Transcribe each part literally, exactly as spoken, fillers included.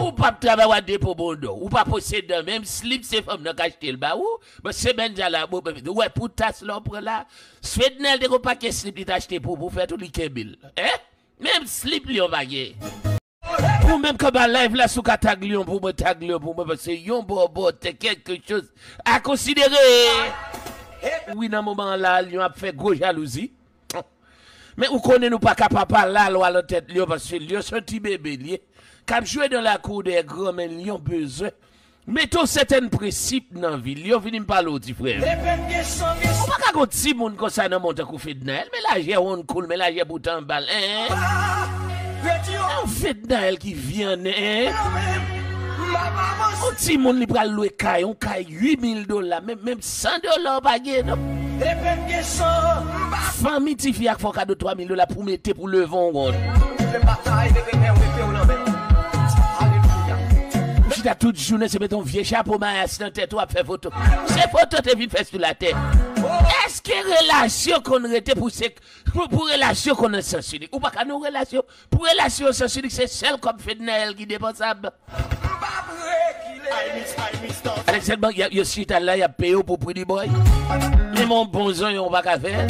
Ou p ap travay, w a depo bondon. Ou pa posede menm slip, se fanm nan k achte l ba ou. Bon, semèn sa la, bon, ou wè pou tas la w pran la. Fednaelle te gon pakèt slip li t achte pou, pou fè tou li kenbe l. Hein? Menm slip li yon pa gen. Ou menm k ap ba live la, si w ka tag li yon pou mwen, tag li yon pou mwen, paske yon bòbòt, c'est quelque chose à considérer. Wi, nan moman an la, Lyon ap fè gwo jalouzi. Men ou konnen nou pa ka pa pale lalwa nan tèt Lyon, paske Lyon se yon ti bebe li ye, k ap jwe dans la cour des grands, men Lyon bezwen mete yon sètèn prensip nan vi l. Lyon, vini m pale w, ti frè m. Ou pa ka gon timoun konsa nan mond tankou Fednaelle, men lajè wonn koul, men lajè bouton anba l, en. Yon Fednaelle ki vyann, en. Yon timoun li pral lwe kay, yon kay uit mil dola, menm, menm san dola w pa gen, non. Fanmi tifi a k fè w kado twa mil dola pou mete pou leve yon wonn. Ou chita tout jounen, se mete yon vye chapo mayas nan tèt ou, ap fè foto. Se foto te vin fè sou latè. Èske relasyon konn rete pou se, pou, pou relasyon konn nan sans inik? Ou pa ka nan yon relasyon. Pou relasyon sans inik, se sèl kòb Fednaelle ki depansab. Alèksandman, y ap, yo chita la, y ap peye w pou pretty boy. Menm yon bon zonyon ou pa ka fè.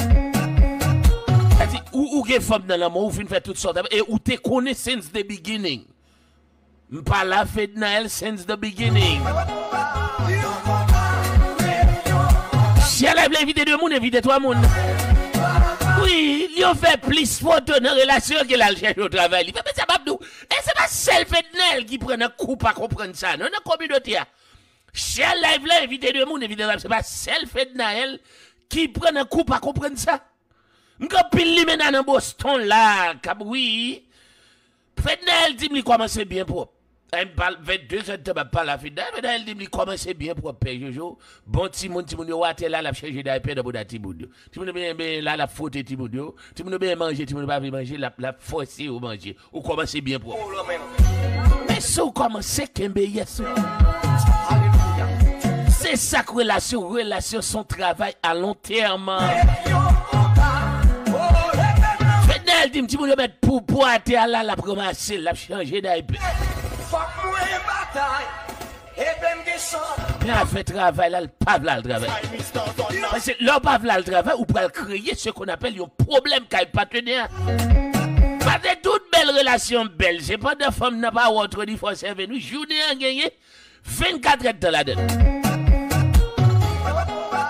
Sa di, ou, ou gen fanm nan lanmò, ou fin fè tout sa w ta fè, e ou te konnen since the beginning. M pa la Fednaelle since the beginning. Share live la, envite de moun, envite twa moun. Wi, Lyon fè plis foto nan relasyon ke l al chèche yon travay. Li fè, men sa m ap di w. E se pa sèl Fednaelle ki pran nan kou pa konprann sa, non, nan kominote a. Share live la, envite de moun, envite twa moun. Se pa sèl Fednaelle ki pran nan kou pa konprann sa. M gen anpil limena nan Boston la, k ap, wi. Fednaelle di m li kòmanse byen pwòp. Ay, m pale, vennde zè tan m ap pale a Fednaelle, Fednaelle di m li kòmanse byen pwòp, Pè Jojo. Bon timoun, timoun yo atè la, l ap chanje daypè nan bouda timoun yo. Timoun yo benyen, benyen la, l ap fwote timoun yo. Timoun yo benyen manje, timoun yo pa vle manje, l ap, l ap fòse yo manje. Ou kòmanse byen pwòp. Men si w kòmanse, kenbe yès ou. Se sa k relasyon, relasyon se yon travay a lon tèm. Fednaelle di m, timoun yo mèt pou, pou atè a la, l ap ranmase l, l ap chanje daypè. Men afè travay la, l pa vle al travay. Paske lè w pa vle al travay, ou pral kreye ce qu'on appelle yon pwoblèm kay patnè a. Paske tout bèl relasyon bèl, se pandan fanm nan pa wè w twenty-four seven, wi, jounen an genyen vennkat èdtan ladan l.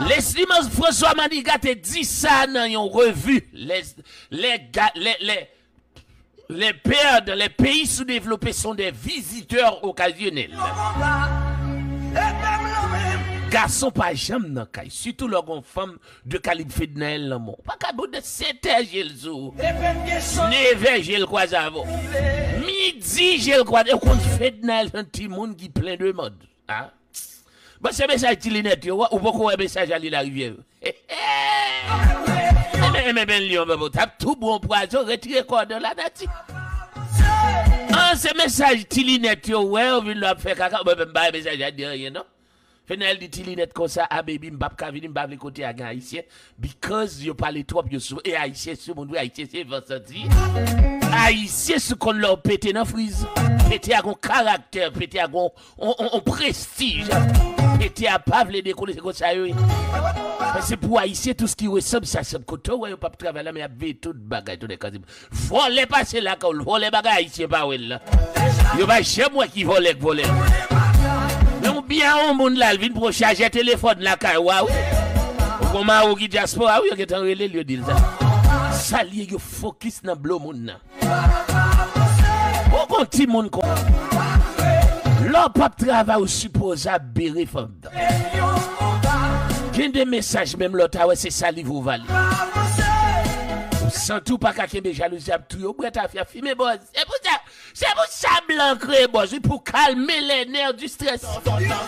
Leslie Mans-, François Manigat te di sa nan yon revi. Les, les, ga- les, les, les pères dans les pays sous-développés sont des visiteurs occasionnels. Gason pa janm nan kay, sitou lè w gon fanm de kalib Fednaelle nan men w. Ou pa ka bouda sèt è je l sou ou. Nèf è je l kwaze avè w. Midi je l kwaze. Ou konn Fednaelle se yon timoun ki plen demann. Ah. Bon, se mesaj Ti Linèt yo, ou poko wè mesaj a li Larivyè yo. Enben, enben, ben Lyon, ben, bon, t ap tou bon pwazon, retire kòdon lanati. An, se mesaj Ti Linèt yo, wè, ou vin la ap fè kaka, mwen menm, m pa wè mesaj a di anyen, non. Fednaelle di Ti Linèt konsa, a baby, m p ap ka vini, m pa vle kote a gen Ayisyen, because yo pale twòp, yo sou, e Ayisyen sou moun, wi, Ayisyen se van santi. Ayisyen sou konn lè w pete nan friz. Pete a gon karaktè, pete a gon, on, on, on prestij. Pete a pa vle dekole, se konsa yo ye. Paske pou Ayisyen, tout ce qui ressemble, ça semble. Kote w wè yo p ap travay la, men y ap veye tout bagay, tout de kazim. Vòlè pase lakay ou, vòlè bagay Ayisyen pa wè l la. Yo pa janm wè ki vòlè k vòlè. Men ou byen a yon moun la, l vin pran chajè telefòn lakay ou a, wi. Ou gon mari w ki dyaspora, wi, yo gentan rele l, yo di l sa. Sa l ye, yo fokis nan blo moun nan. Ou gon timoun kon. Lè w p ap travay, ou sipoze ap bere fanm nan. Gen de mesaj, menm lè w ta wè se saliv ou vale. Ou santi w pa ka kenbe jalouzi ap touye w, bwè tafya, fimen bòz. Se pou sa, se pou sa blan kreye bòz, wi, pou kalme les nerfs du stress.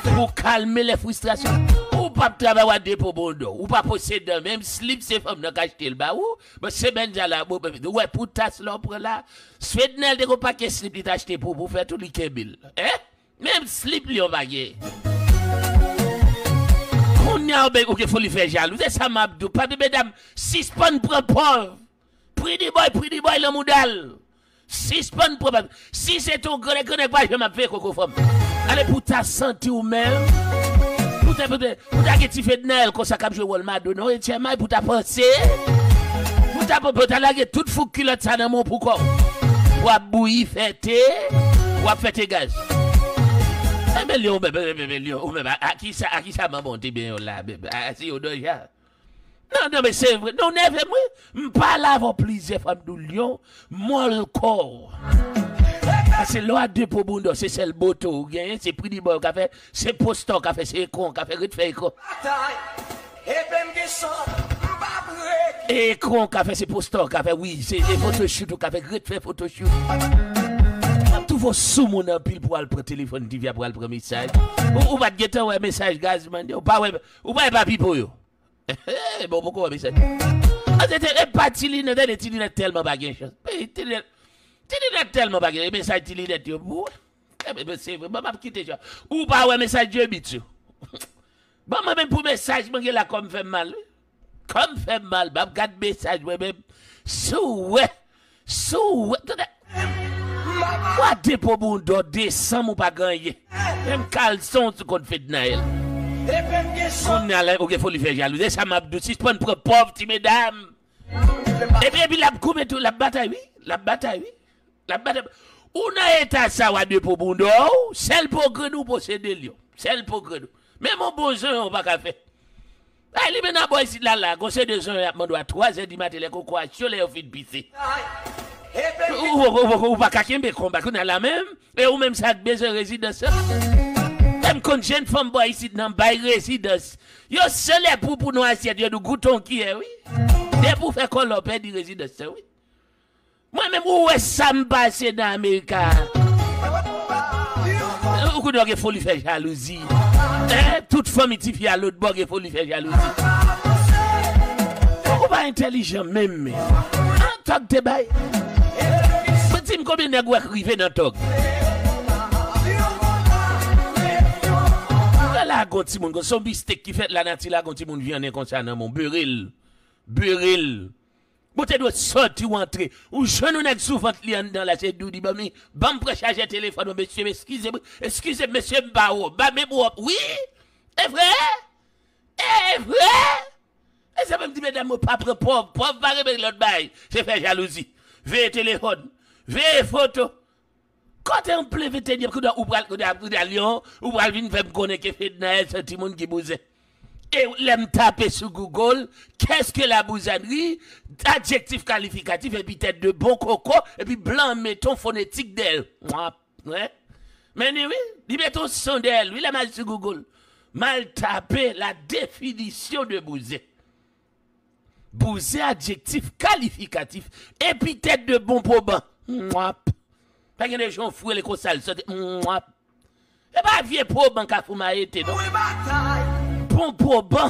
Pou kalme les frustrations. Ou p ap travay, w a depo bondon. Ou pa posede menm slip, se fanm nan k achte l ba ou. Bon, semèn sa la, bon, bon, ou wè pou tas la w pran la. Fednaelle te gon pakèt slip li t achte pou, pou fè tou li kenbe l. Hein? Menm slip li yon pa gen. Kounye a ou bèk, ou gen foli fè jalou. Se sa m ap di w. Papi medam, sispann pran pòv. Pretty boy, pretty boy nan mouda l. Sispann pran pa. Si se te yon grannèg, grannèg pa janm ap veye koko fanm. Ale pou ta santi w menm. Pou ta, pou ta, pou ta gen ti Fednaelle konsa k ap jwe wòl Madonna. Etchèmay pou ta panse. Pou ta, pou ta lage tout fouk kilòt sa nan men w pou kò w. W ap bouyi fè te. W ap fè te gaz. Enben Lyon, enben Lyon, ou menm, a, a kisa, a kisa manman w te benyen w la, menm? A, se yon dòja. Non, non, men se vre. Non, nève m, wi. M pale avè w plizyè fwa, m di w, Lyon, mòl kò w. Paske lè w a depo bounda w, se sèl boto w genyen, se pri di bò yo ka fè, se posta w ka fè, se ekran w ka fè, ret fè ekran. Ekran w ka fè, se posta w ka fè, wi, se, se photoshoot ou ka fè, ret fè photoshoot. W ap twouve w sou moun anpil pou w al pran telefòn, divya pou w al pran mesaj. Ou, ou pa t gentan wè mesaj Gazman yo, ou pa wè, ou pa wè pa pipo yo. Bon, poko wè mesaj. An se te, e pa Ti Linèt, tande, Ti Linèt tèlman pa gen chans. Ti Linèt, Ti Linèt tèlman pa gen mesaj Ti Linèt yo. Bon, e, e, se vre, bon, m ap kite sa. Ou pa wè mesaj Djebit yo. Bon, mwen menm pou mesaj mwen gen la, kò m fè m mal, wi. Kò m fè m mal, m ap gad mesaj mwen menm. Si w wè, si w wè, tande. Wa depo bounda w, desanm ou pa gen anyen. Menm kalson ou sou kont Fednaelle. Kounye a la, ou gen foli fè jalouzi. E sa m ap di w, sispann pran pòv ti medam. Epi, epi l ap goumen tou, l ap batay, wi. L ap batay, wi. L ap batay. Ou nan eta sa, wa depo bounda w, sèl pogre nou posede l yo. Sèl pogre nou. Menm yon bon zanmi w pa ka fè. Ay, li menm nan bò isit la, la, gon seri de zanmi ap mande w a twa zè di maten lè koko a cho, lè yo fin pise. Ou, ou, ou, ou, ou pa ka kenbe konba kounye a la menm, e ou menm sa k bezwen rezidans lan. Menm konn jèn fanm bò isit nan bay rezidans. Yo sele pou, pou nou asyèt, yo di w goute yon kiyè, wi. Depi w fè kòlè, w pèdi rezidans lan, wi. Mwen menm, ou wè sa m pase nan Amerika. Ou konnen w gen foli fè jalouzi. Hein? Tout fanmi tifi a lòt bò gen foli fè jalouzi. Ou pa entèlijan menm, men. An tòg te bay. Mwen di m konbyen nèg ou wè k rive nan tòg. Lè la gon timoun, gon son bistek ki fèt la nati la, gon timoun vyannen konsa nan men w, bere l. Bere l. Bon, te dwe sòti w antre. Ou jwenn yon nèg sou vant li anndan la, se di w di, "Ban m, ban m pran chajè telefòn mwen, mesye, eskize m, eskize m, mesye, m pa wè w." Ba, men pou w, wi! E vre? E vre? E sa menm di medam yo pa pran pòv, pòv pa renmen lòt bagay. Se fè jalouzi. Veye telefòn. Veye foto. Kote anpli ventenyèm, kounye a ou pral, kounye a, kounye a Lyon, ou pral vin fè m konnen ke Fednaelle se timoun ki bouzen. E lè m tape sou Google, qu'est-ce que la bouzanerie, adjektif kalifikatif, epitèt de bon koko, epi blan mete yon fonetik dèyè l. Mwap, wi. Men ni wi, li mete yon son dèyè l, wi, lè m al sou Google. M al tape la définition de bouzen. Bouzen, adjektif kalifikatif, epitèt de bon poban. Mwap. Pa gen de jan w fwele konsa l soti. Mwap. E pa vye poban Kafou Mayete, non. Bon poban.